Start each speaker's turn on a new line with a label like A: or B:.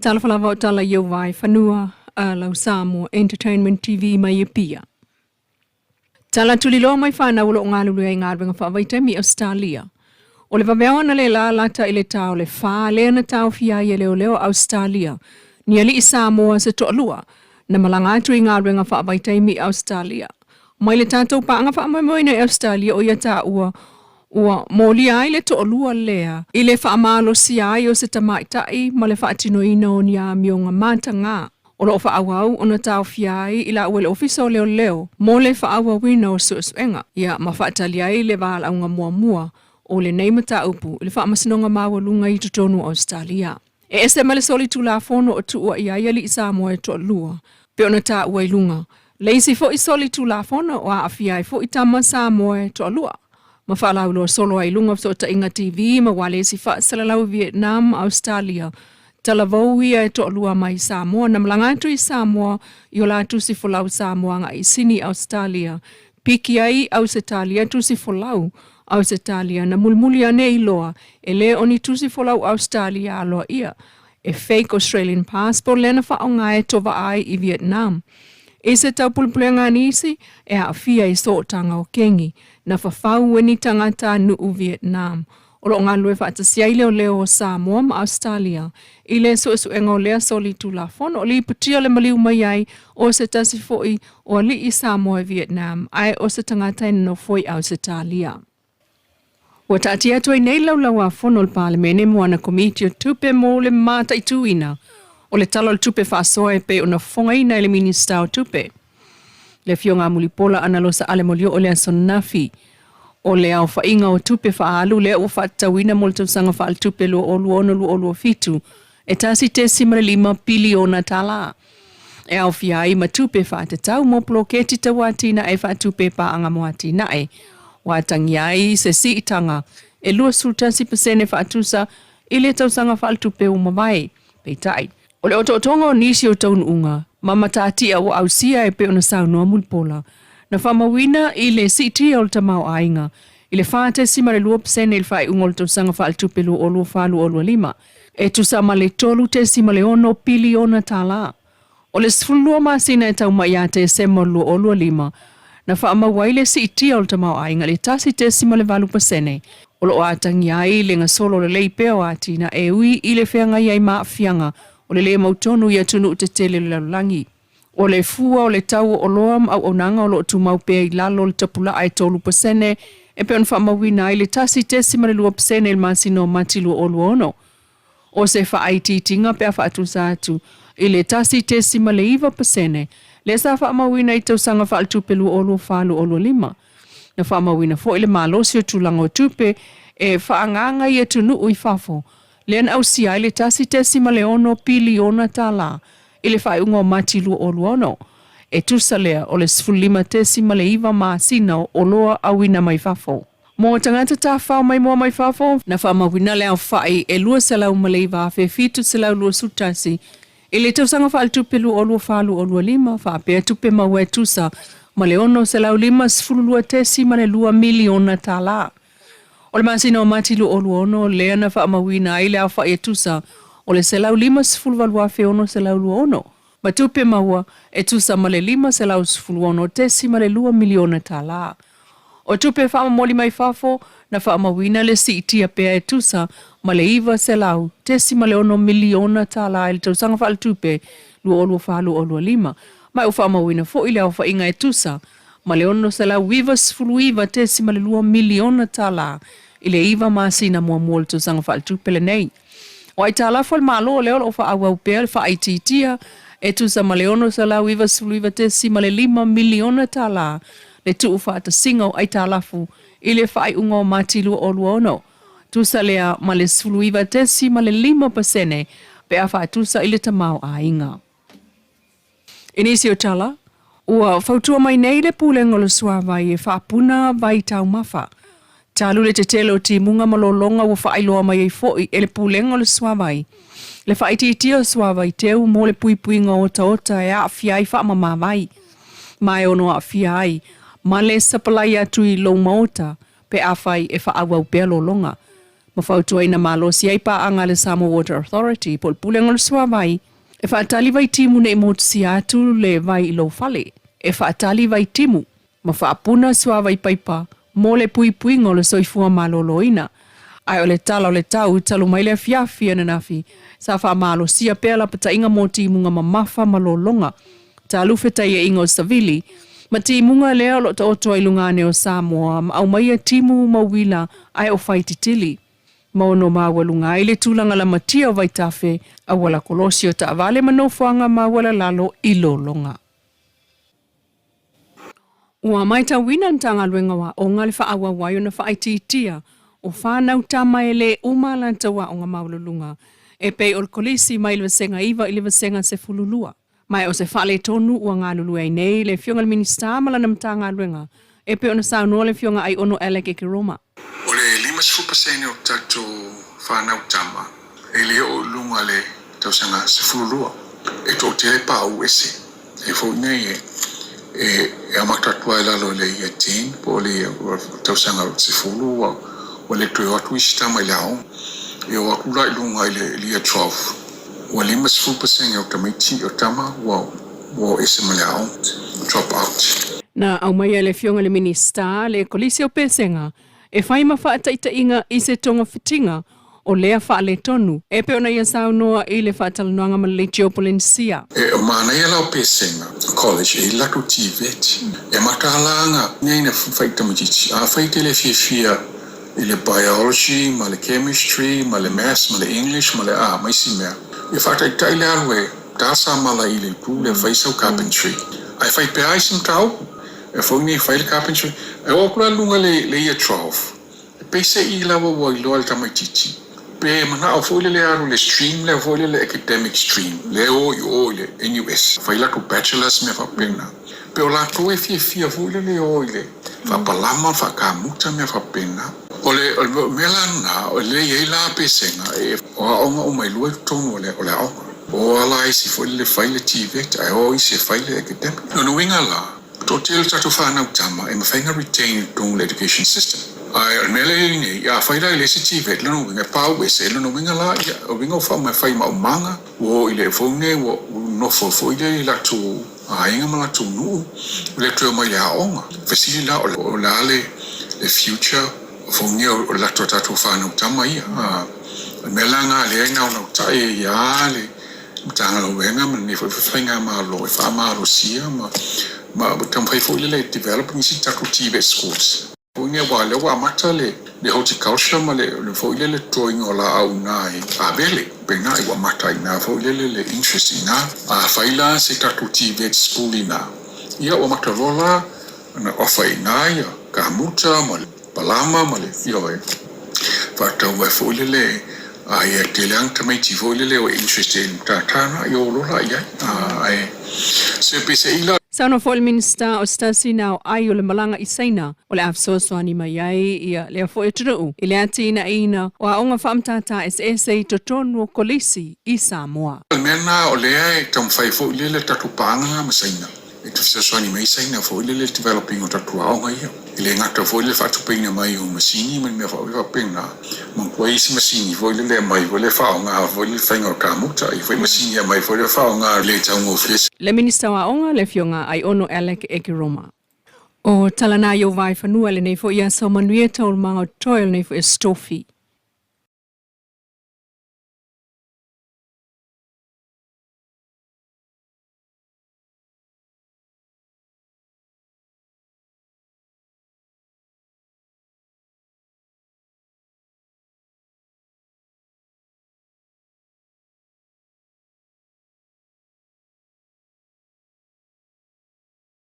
A: Talofa lava o tala i ou vae fanua a lau Samoa Entertainment TV mai Apia. Tala tuliloa mai whanau o loo galulue ai i galuega faavaitaimi i Ausetalia. O le vaveao analeila lata i le ta o le fa lea na taofia ai e leoleo o Ausetalia ni alii Samoa se toalua na malaga atu i galuega faavaitaimi i Ausetalia. Mai le tatou paaga faamoemoeina i Ausetalia o ia taua ua molia ai le toalua lea i le faamalosia ai o se tamaitai ma le faatinoina o ni amioga mataga o lo o faaauau ona taofia ai i laua e le Ofisa o Leoleo mo le faaauauina o suesuega, ia ma faatali ai le valaauga muamua o lenei mataupu i le Faamasinoga Maualuga i totonu o Ausetalia. E ese ma le solitulafono o tuua i ai alii Samoa e toalua, pei ona taua i luga, le isi foi solitulafono o aafia ai foi tama Samoa e toalua, ma faalauiloa solo ai i luga o fesootaiga TV ma ualesi faasalalau i Vietnam ma Ausetalia, talavou ia e toalua mai Samoa na malaga atu i Samoa i o la tusi folau Samoa agai i Sini, Ausetalia, piki ai Ausetalia tusi folau Ausetalia na mulimuli ane iloa e le o ni tusi folau Ausetalia aloaia e fake Australian passport lea na faaaoga e tovaa ai i Vietnam. I se taupulepulega a nisi e aafia i sootaga o kegi na fafau e ni tagata nuu Vietnam o lo o galulue faatasi ai leoleo o Samoa ma Ausetalia i le suesuega o lea solitulafono o lipotia le maliu mai ai o se tasi foi o alii Samoa i Vietnam ae o se tagata e nonofo i Ausetalia. Ua taatia atu ai nei laulau-a-fono o le Palemene mo ana Komiti o Tupe mo le mataituina o le Tala o le Tupe Faasoa e pei ona fofogaina e le Minisita o Tupe, le Afioga a Mulipola Analosa Ale Molioo i le aso ananafi. O le aofaiga o tupe faaalu lea ua faatatauina mo le tausaga faaletupe 2026/2027 e $1.5 piliona tala, e aofia ai ma tupe faatatau mo poloketi tau atinae faatupe paaga mo atinae ua atagia ai se siitaga e 21% faatusa i le tausaga faaletupe ua mavae. Peitai, o le otootoga o nisi o taunuuga ma matatia ua ausia e pei ona saunoa Mulipola, na faamauina i le siitia o le tamaoaiga i le 4.2% i le faaiuga o le tausaga faaletupe 2024/2025, e tusa ma le $3.6 piliona tala. O le 12 masina e tau mai ia Tesema 2025, na faamau ai le siitia o le tamaoaiga i le 1.8%, o lo o atagia ai le gasolo lelei pea o atinae e ui i le feagai ai ma aafiaga o le lē mautonu i atunuu tetele o le lalolagi. O le fua o le tau o oloa ma auaunaga o lo o tumau pea i lalo o le tapulaa e 3% e pei ona faamauina ai le 1.2% i le masina o Mati 2026. O se faaitiitiga pe a faatusa atu i le 1.9% lea sa faamauina i tausaga faaletupe 2024/2025. Na faamauina foi le malosi o tulaga o tupe e faaagaaga i atunuu i fafo, lea na ausia ai le $1.6 piliona i le faaiuga o Mati 2026, e tusa lea o le 15.9 masina o oloa auina mai fafo. Mo tagata tafao maimoa mai fafo, na faamauina le aofai e 209,721 i le tausaga faaletupe 2024/2025 faapea tupe maua e tusa ma le $652.2 miliona. O le masina o Mati 2026 lea na faamauina ai le aofai e tusa o le $158,626 ma tupe maua e tusa ma le $516.2 miliona. O tupe faamomoli mai fafo, na faamauina le siitia pea e tusa ma le $900.6 miliona i le tausaga faaletupe 2024/2025, ma ua faamauina foi le aofaiga e tusa ma le $699.2 miliona i le iva masina muamua o le tausaga faaletupe lenei. O aitalafu a le Malo lea o lo o faaauau pea le faaitiitia e tusa ma le $699.5 miliona le tuufaatasiga o aitalafu i le faaiuga o Mati 2026, tusa lea ma le 19.5% pe a faatusa i le tamaoaiga. I nisi o tala, ua fautua mai nei le Pulega o le Suavai e faapuna vai taumafa. Talu le tetele o timuga ma lologa ua faailoa mai ai foi e le Pulega o le Suavai le faaitiitia o suavai teu mo le puipuiga o otaota e aafia ai faamamavai ma e ono aafia ai ma le sapalai atu i lou maota pe afai e faaauau pea lologa. Ma fautuaina malosi ai paaga a le Samoa Water Authority po o le Pulega o le Suavai e faatali vaitimu ne i motusia atu le vai i lou fale, e faatali vaitimu ma faapuna suavai paipa mo le puipuiga o le soifua maloloina. Ae o le tala o le tau talu mai le afiafi ananafi, sa faamalosia pea lapataiga mo timuga mamafa ma lologa, talu fetaiaiga o savili, ma timuga lea o lo o taoto ai i luga ane o Samoa ma aumaia timu ma uila ae o faititili. Ma ono maualuga ai le tulaga lamatia o vaitafe, auala kolosi o taavale ma nofoaga maualalalo i lologa. Ua matauina le Matagaluega o Aoga le faaauau ai ona faaitiitia o fanau tama e le uma a latou aoga maualuluga e pei o le kolisi mai le Vasega 9 i le Vasega 12. Ma o se faaletonu ua galulue ai nei le Afioga i le Minisita ma lana Matagaluega e pei ona saunoa le Afioga Aiono Alec Ekeroma.
B: O le 50% o tatou fanau tama e le oo i luga le tausaga 12, e toatele pauu ese. E foi nei e amata atu lava i lalo i le Year 10 po o le tausaga 10 ua le toe o atu isi tama i le aoga. E o atu la i luga i le Year 12, ua 50% o tamaiti o tama ua o ese ma le aoga, drop out.
A: Na aumaia e le Afioga i le Minisita le Kolisi o Pesega e fai ma faataitaiga i se togafitiga o lea faaletonu e pei ona ia saunoa i le faatalanoaga ma le Leitio Polenisia.
B: E manaia la o pesega college e i latou TVET e mataalaga nei na fai tamaitiiti afai e te le fiafia i le biology ma le chemistry ma le maths ma le English ma le a ma isi mea e faataitai le alu e ta sa mala i le itu lea fai sau carpentry ae fai pea isi mataupu e foi nei fai le carpentry e oo atu la i luga i le year 12 E peiseai lava ua iloa e le tamaitiiti, pe manao foi lele alu i le stream lea foi lele academic stream lea o i o i le NUS, fai latou bachelors mea faapena. Pe o latou e fiafia foi lele e o i le faapalama, faakamuta mea faapena. O le mea la lena, e lelei ai la pesega e o aoga uma e lua i totonu o le aoga. O a la isi foi lele fai le TVET ae o isi e fai le academic. Lona uiga la, Toatele tatou fanau tama e mafai ona retain i totonu o le education system. Ae o le mea lea e i ai nei, afai la e leai se TVET, lona uiga e pau ese, lona uiga la, ia, o uiga ua faauma e fai maumaga, ua o i le phone nei, ua nofo foi lea i latou aiga ma latou nuu, ua le toe omai i le aoga. Fesili la, o le a le future o phone nei o latou tatou fanau tama ia? O le mea la lena lea e naunautai ai lava le Matagaluega ma lenei foi faigamalo e faamalosia ma taumafai foi lele e develop nisi tatou TVET schools. Foi nei aua o lea ua amata le horticulture ma le foi lele totoina o laau i ina i Avele. Pena ua amata ai i ina foi lele le interest i ina. Afai la se tatou TVET school i ina, ia ua amata loa la ona offer i ina ia kamuta ma le palama ma le, ioe, faatau ai foi lele a ia tele lava tamaiti foi lele o interested i le matata lena, ia o loa la i ai. Ae se peiseai la.
A: Saunoa foi le Minisita o se tasi na o ai o le malaga i Saina o le a fesoasoani mai ai ia lea foi atunuu i le atinaeina o aoga faamatata eseese i totonu o kolisi i Samoa.
B: O le mea lena o lea e taumafai foi lele tatou paaga lena ma Saina. E te fesoasoani mai Saina foi lele i le develop ina o tatou aoga ia. E le gata foi le faatupeina mai o masini ma ni mea faapena, manatua isi masini foi lele e aumai foi le faaaoga foi le faiga o kamuta, e i ai foi masini e aumai foi le faaaoga le taugofie.
A: Le Minista o Aoga, le Afioga Aiono Alec Ekeroma. O tala na i ou vaefanua i lenei foi aso, manuia taualumaga o totoe o lenei foi aso Tofi.